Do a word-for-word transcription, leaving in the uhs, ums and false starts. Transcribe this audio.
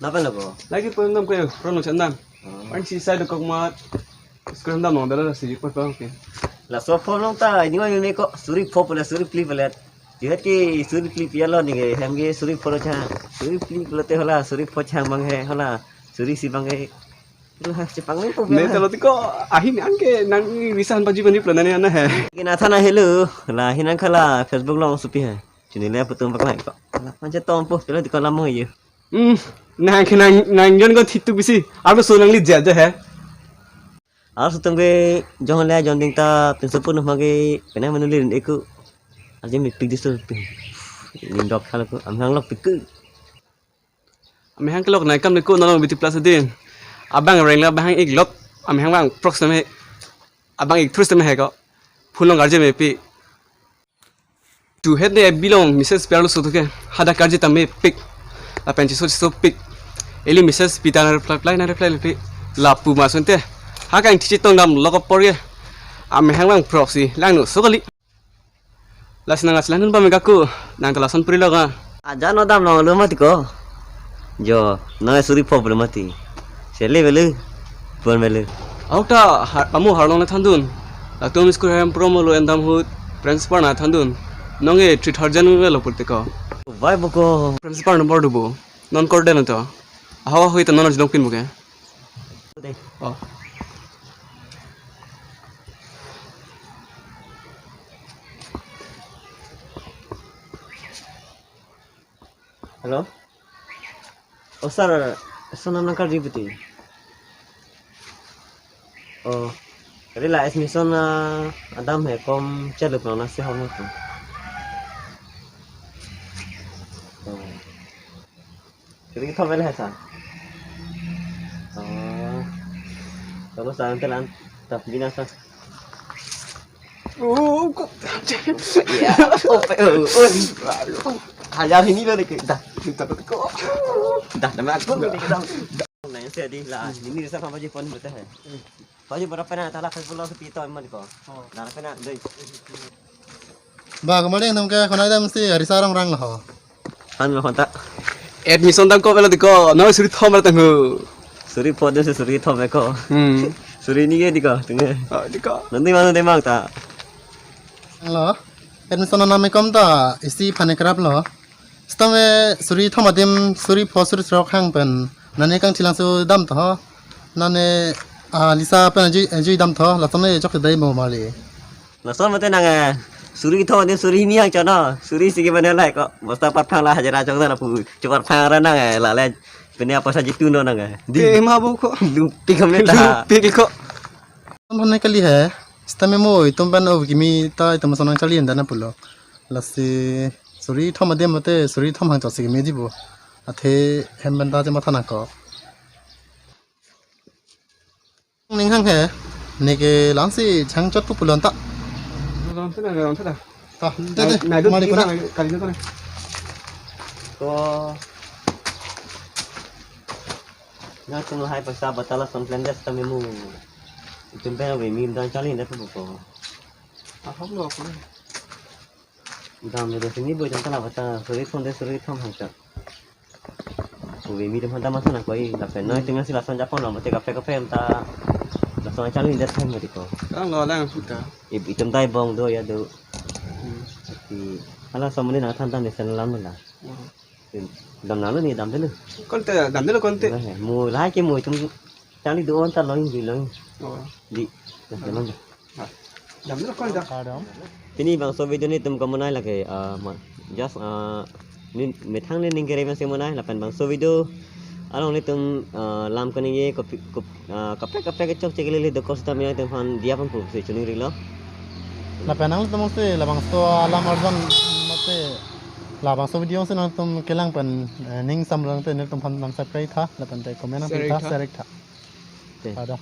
Napa lapu? Lagi pon dam ko, pon lo chan dam. Oh. Pon si sai dokok mat. Skor dam long dala si pon pon ke. Laso pho long ta, ini wa me ko, suri pho pula, suri phli pula. Jihat ke suri phli pia lo ni ke, hem ke suri pho lo cha. Suri phli pula te hala, suri pho chang bang he, hala, suri si bang he. Lah, chepang ni pho. Ne pia. Talo tiko, ahin ang ke, nang risa han paji pani pula nani ana he. Ke na thana hello, la ahin ang khala, Facebook long supi he. Chini le putum paklai ko. La, manche tom po, pelo tiko lamong ye. Hmm, nang ke nang, nang jon ko thitu bisi. Arloso nangli jat je he. Arloso atum ke jong le jong ding ta pinso pun ma ke penang manu lirin eku. Aje mepik diso pik. Ning dok hal ko amhang lok pik. Amhang kelok nai kam le ko nolong B T plus din. Abang reng la abang ik lot. Amhang bang prox tame. Abang ik trus tame he ko. Phone long karje mepik. Tu het ne bilong message pe arloso atum ke. Hadak karje tame pik. Lapen chiso chiso pik. Ili message pi ta na reply, reply na reply le pik. Lapu ma sonte. Hakang chichi tong dam lok apor ke. Amhang bang proxy. Langno so kali. Lasi nang achelang dun pame kaku. Nang kelason puri lo ka. Aja no dam long lo mati ko. Jo, nang suri pho lo mati. Sele belu. Pon belu. Ahok ta har, pamu harlong na thandun. Latum school hem promo lo endam hut. Principal na thandun. Nonge three thousand velo purte ko. Vai boko. Principal number dubo. Non kor den to. Aho hoi to non jilong pin buke. Oh. Hello? Oh, sir, so nam nang karji puti. Oh, rila admission, ah, adam he kom chalup nang nasi hong tu. Oh. Suri kethom ele hai sa. Oh. Terus sa ante lan tap bina sa. Oh, kok. Ya, oh, pe, oh, oh. Hajar ini lo dek. Dah, kita kok. Dah, nama aku lo dek. Dah. Nang saya di la, ini bisa apa aja pon betul ya. Paji berapa na tala Facebook lo sepi to man ko. Oh. Na pena dei. Ba, kemarin nang ke khonai dam si arisa rong rang lo. Han lo khonta. Admission dam ko pelo diko. No suri thom tangho. Suri pho dam si suri thom ko. Hmm. Suri ni ke diko tengah. Oh, diko. Nanti mana demang ta. Hello. Admission anam kom ta isi phane krap lo. Sitame suri thom adim suri pho suri throk hang pen nane kangthilangso dam to. Nane, ah, Lisa pen ajui, ajui dam to. Lason ne chok dai mo mali. Lason mate nang, eh, suri thom adim suri hini hang chono. Suri sigi mane lai ko. Bosta patphang la hajira chok dana pu. Chupat phang ra nang, eh, la le. Pene apa saji tu no nang, eh. Di. Ke ma bo ko. Lupi kami ta. Lupi ko. Thom hane kali he. Sitame mo itum pen o kimi ta itum sonang chali enda na pulo. Lasi suri thom adim mate suri thom hang chok si kimi dibo. Athe hem pen ta je matha nang ko. Ning hang he. Neke langsi chang chot pu pulon ta. Langsi na langsi da. Ta, te, te, nai, nai, mari dun kone. Kali dun kone. Ko. Na tum lahai paisa batala son plan des kami mu. Itum pen ave mi dam chali ne pu ko. Aham lo ko. Dam le sini bo jam tala bata suri thom de suri thom hang ta. Ave mi dam handa masa na koi lapen noi tinggal si lason japon lo mate kafe kafe ta. Lason chali ne thom mati ko. Lang lo lang puta. Ip itum dai bong do ya do. Hmm. Di hala somni na than than de sen lam la. Hmm. Dam nalo ni dam dulu. Kon te dam dulu kon te. Mu lahai ke mu itum chali do on ta long di long. Oh. Di. Dam dulu. Ah, dam dulu kon dam. Pini bangso video netum kamonai lake, ah, ma, just, ah, ni methang ni ning kere si monai lapen bangso video along netum, ah, lam kaningje kopi, kop-, ah, kaprek kaprek kechok chekele le dokok sita mina netum aphan diya aphan pu si choningri lo. Lapen nangtum si labangso alam arjan mate labangso video si nangtum kelang pen, eh, ning samlang te netum aphan nang subscribe tha lapen te comment nang share tha, tha. Share tha. Te. Ada.